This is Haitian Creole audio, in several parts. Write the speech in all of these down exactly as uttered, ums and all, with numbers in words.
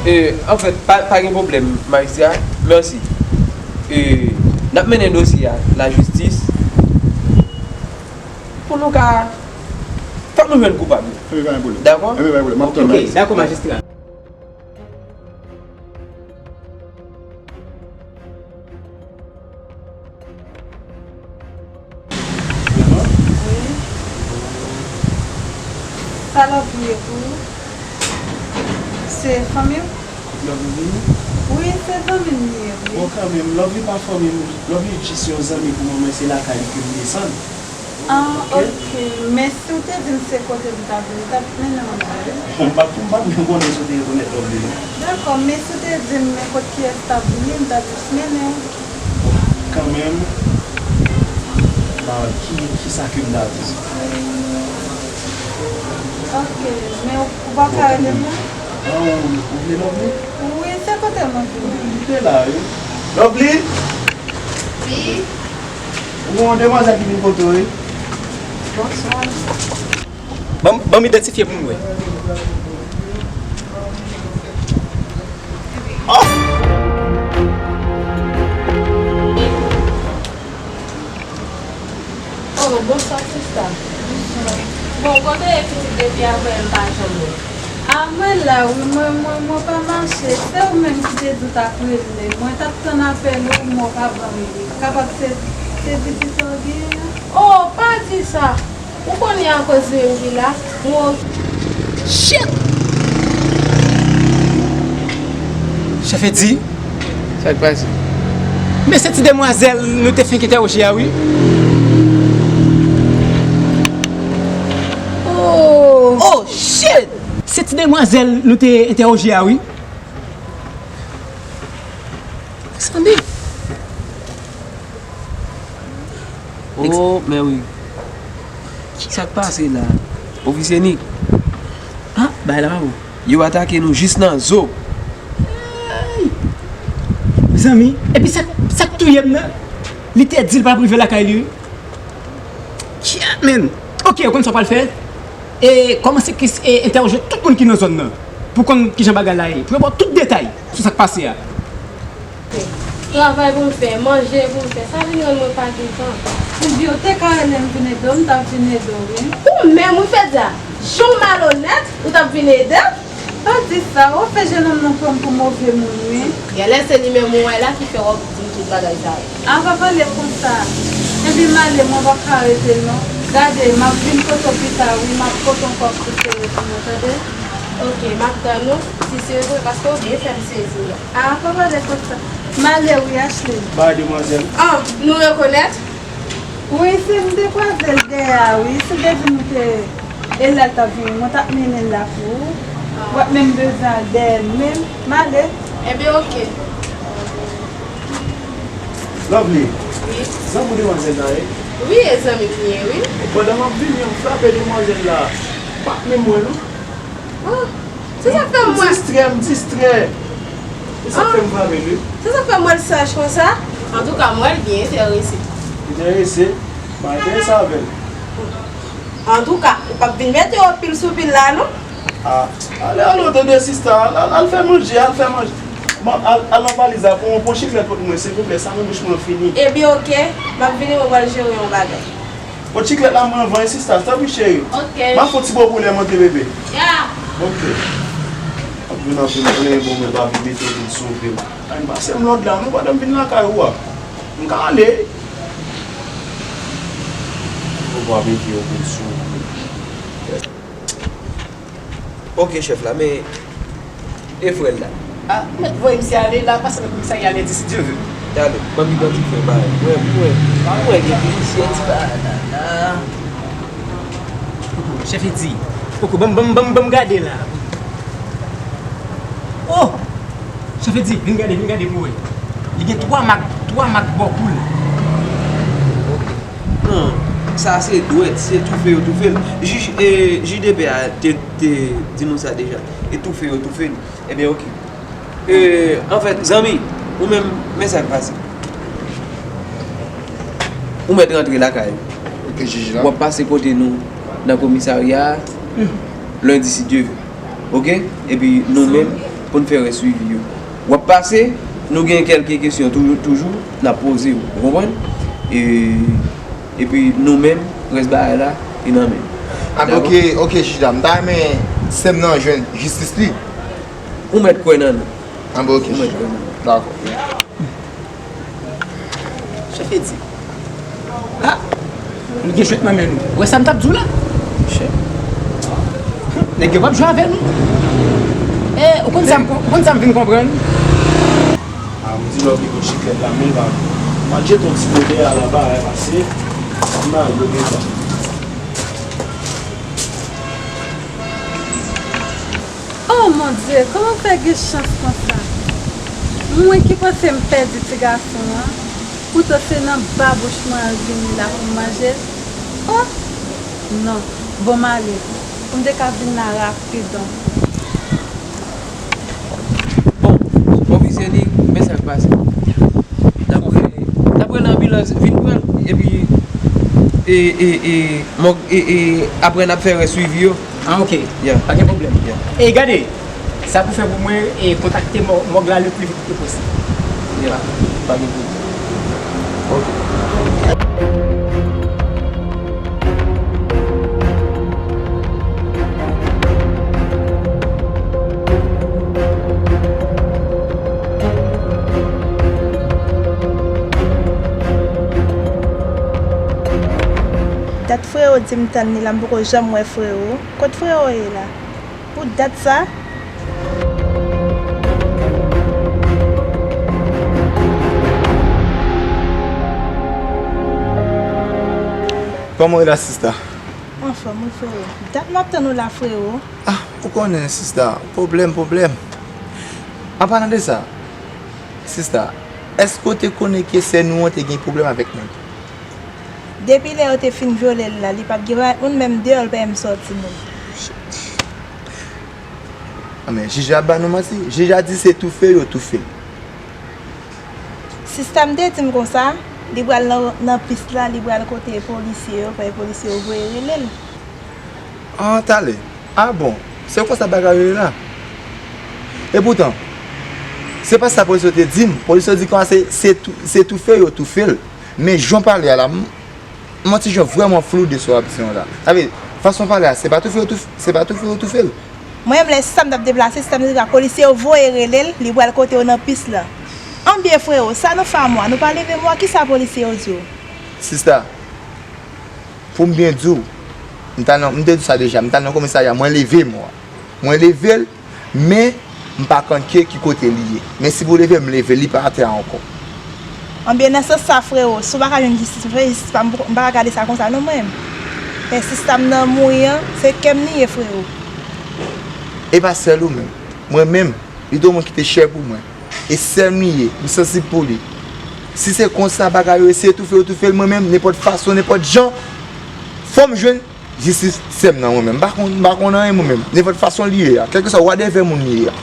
E, anfèt, pa, pa gen pwoblèm, majistra. Mèsi. E, n ap mennen dosye a lajistis pou nou ka, fòk nou jwenn koupab yo. Dakò? Ok, dakò, majistra. Wi. Sa Lovely ye pou ou? Se fanmi w? Lovely vini? Wi, se zanmi m li ye, wi. Bon, kanmenm, Lovely pa fanmi m. Lovely jis yon zanmi pou mwen, men se lakay li ke m desann. Ah, ok. Men si w te di m se kote m t ap vin, m t ap mennen w la, wi. M pa, m pa menm konnen si w te rekonèt Lovely, non. Dakò, men si w te di m men kot kiyès t ap vini, m t ap jis mennen w. Kanmenm, ba, ki, kisa ke m ta di? Ok, men ou, ou pa ka rele m non? Ah, ou, ou vle Lovely? Wi, se kote mwen vini. Li te la, wi. Lovely? Wi. Ou gon demwazèl ki vin kote w, wi. Bonswa. Ban m, ban m idantifye pou m wè. Oh! Oh, bonswa, sista. Bon, kote w ye pitit depi avanyè m pa janm wè w? Ah, mwen la, wi, mwen, mwen, mwen pa mache. Se ou menm ki te di w t ap rele. Mwen t ap tann apèl ou, men w pa ban m li. Kapab se, se pitit ou genyen an? Oh, pa di sa! Ou konnen akoz de m ki la, mwen. Shit! Chèf Edi? Sa k pase? Men se ti demwazèl nou te fenk entèwoje a, wi. Oh! Oh, shit! Se ti demwazèl nou te entèwoje a, wi. Sandy. Oh, men wi. Sa k pase la? Ofisye Nick. Ah, bay la pa bon. Yo atake nou jis nan zo. Hey! Mezanmi, epi sa, sa k touye m nan? Li te di l p ap rive lakay li, wi. Kya, men? Ok, ou konn sa w pral fè? E kòmanse kes, e, entèwoje tout moun ki nan zòn nan pou konn kijan bagay la ye. Pou yo ba w tout detay sou sa k pase a. Travay pou m fè, manje pou m fè, sa vin rann mwen pa gen tan. Ou di w te ka rele m vin ede w, m t ap vin ede w, wi. Ou menm, wi, Fedya, jan w malonèt, ou t ap vin ede m? Pa di sa, w ap fè jennonm nan pran m pou move moun, wi. Genlè se li menm ou wè la ki fè w ap di m tout bagay sa yo. A, pa pale konsa. Ebyen m ale, mwen pa ka rete non. Gade, m ap vin kote w pita, wi, m ap pote yon kòb pou sere pou mwen, tande? Ok, m ap tann ou, si se vre, paske w byen fè m sezi la. A, pa pale konsa. M ale wi, Ashley. Bay demwazèl. An, nou rekonèt? Wi, se m te kwaze l dèyè a, wi. Si w te di m ou te e la l t ap vini, mwen t ap mennen l la pou ou. W ap menm bezwen al dèyè l menm. M ale. Ebyen, ok. Lovely. Wi. Zanmi w demwazèl la ye? Wi, e zanmi m li ye, wi. Pandan m ap vini an, m frape demwazèl la. M pa t menm wè l non. Oh, se sa k fè m wè. M distrè, m distrè. Se sa k fè m frape l, wi. Se sa k fè m wè l saj konsa. Antouka, m wè l byen enterese. Enterese? M pa enterese avè l. Antouka, ou p ap vin mete yo pil sou pil la, non? A, ale, ale, tande, sista, al, al, al fè manje, al fè manje. Bon, al, al nan valiz la, pran, pran chiklèt pou mwen, silvouplè, sa nan bouch mwen fini. Ebyen, ok, m ap vini, mwen pral jere yon bagay. Bon, chiklèt la mwen vann, sista, tanpri, cheri. Ok. M ap fè yon ti bo pou lè monte, bebe. Ya. Ok. Ap vin anpil plen, bon, mwen pa vin mete pil sou pil. Ay, m pase m lòd la, non, pandan m vin lakay ou a. M ka ale. Ou pa mete yo pil sou pil. Ok, chèf la, men e frè l la? A, mèt voye misye ale la, pase nan komisarya lendi, si Dye ve. Talè, ban m idantifye l, bay. Mwen, mwen, mwen gen plizyè ti bagay la, la. Chèf Edi, poko, ban m, ban m, ban m, ban m gade la. Oh! Chèf Edi, vin gade, vin gade pou wè. Li gen twa mak, twa mak bò kou l. Non, sa se dwèt, se toufe yo toufe l. Jij, e, jij de pè a te, te di nou sa deja. E toufe yo toufe l. Ebyen, ok. E, anfèt, zanmi, ou menm, men sa k pase. Ou mèt rantre lakay ou. Ok, jij la. W ap pase kote nou nan komisarya a, lendi, si Dye ve. Ok? Epi nou menm, pou n fè rès swivi yo. W ap pase, nou gen kèlke kesyon toujou, toujou, n ap poze w, ou konprann? E, epi nou menm, rès bagay la, li nan men n. Dakò? Ok, ok, Chita, m ta renmen sè m nan jwenn jistis li. Ou mèt kwè nan nou. Anben, ok. Ou mèt kwè nan nou. Dakò. Chèf Edi. Ah! Nou gen jwèt nan men nou. Ou wè sa m t ap di w la? Chèf. Nèg yo p ap jwe avè nou. E, ou konn sa m kon-, ou konn sa m vin konprann? Ah, m di lè w gen yon chiklèt la, men l pa bon. M al jete yon ti kote a la, bagay pase. M al yo gen sa. Oh mon Dieu, kòman fè gen chans konsa? Mwen ki panse m pèdi ti gason an, poutan se nan babouch mwen al vini la pou m manje l. Oh! Non, bon m ale, pou m te ka vin la rapid ankò. Bon, ofisye Nik, men sa k pase. Daprè, daprè nan anbilans, vin pran l, epi, e, e, e, mòg, e, e, apre n ap fè rès swivi yo. Ah, ok. Yeah. Pa gen pwoblèm. Yeah. E gade, sa pou fè pou mwen, e kontakte mò-, mòg la le pli vit ke posib. Yeah. Pa gen pwoblèm. Ok. Dat freo di m tann li la, m poko janm wè freo. Kot freo ye la? Pou dat sa? Kòman w ye la, sista? Anfòm, wi, freo. Dat m ap tann ou la, freo. Ah, ou konnen, sista, pwoblèm, pwoblèm. An palan de sa, sista, èske w te konnen ke sè nou an te gen pwoblèm avèk nèg? Depi lè yo te fin vyole l la, li pa t gen yon moun menm deyò l pa menm sòti menm. Ah, men jij la ap ba nou manti. Jij la di se toufe yo toufe l. Sista m te di m konsa, li pral nan, nan pis la, li pral kote polisye yo, fè polisye yo voye rele l. Ah, talè. Ah bon, se konsa bagay yo ye la? Epoutan, se pa sa polisye yo te di m. Polisye yo di konsa se, se tou-, se toufe yo toufe l. Men jan w pale a la, m, m yon ti jan vrèman flou de sa w ap di an la. Sa vle di, fason w pale a, se pa toufe yo toufe, se pa toufe yo toufe l. Mwen menm, lè sista m t ap deplase, sista m te di a polisye yo voye rele l, li pral kote yo nan pis la. Anbyen, freo, sa nou fè a mwa, nou pa leve mwa, kisa polisye yo di w? Sista, pou m byen di w, m t al nan, m te di w sa deja, m t al nan komisarya, mwen leve mwa. Mwen leve l, men m pa konn ke ki kote li ye. Men si pou leve, m leve l, li pa atè a ankò. Anbyen, nan sans sa, freo, si w pa ka jwenn jistis, m fè jistis pa m, m pa ka gade sa konsa non mwen menm. Men sista m nan mouri an, se kè m li ye, freo. E pa sèl ou menm. Mwen menm, li te yon moun ki te chè pou mwen. E sè m li ye, m sansib pou li. Si se konsa bagay yo ye, se toufe yo toufe l, mwen menm, nenpòt fason, nenpòt jan, fò m jwenn jistis sè m nan mwen menm. M pa konn, m pa konn anyen mwen menm. Nenpòt fason li ye a, kèlkeswa whatever moun li ye a.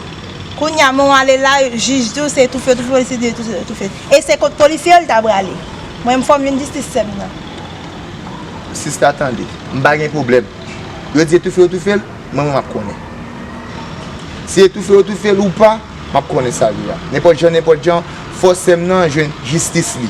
Kounye a, men w ale la, jij di w se toufe, toufe, polisye di w toufe, toufe. E se kot polisye yo l ta prale. Mwen menm fò m jwenn jistis sè m nan. Sista, tande, m pa gen pwoblèm. Yo di se toufe yo toufe l, mwen menm m ap konnen. Si se toufe yo toufe l ou pa, m ap konnen sa l ye a. Nenpòt jan, nenpòt jan, fò sè m nan jwenn jistis li.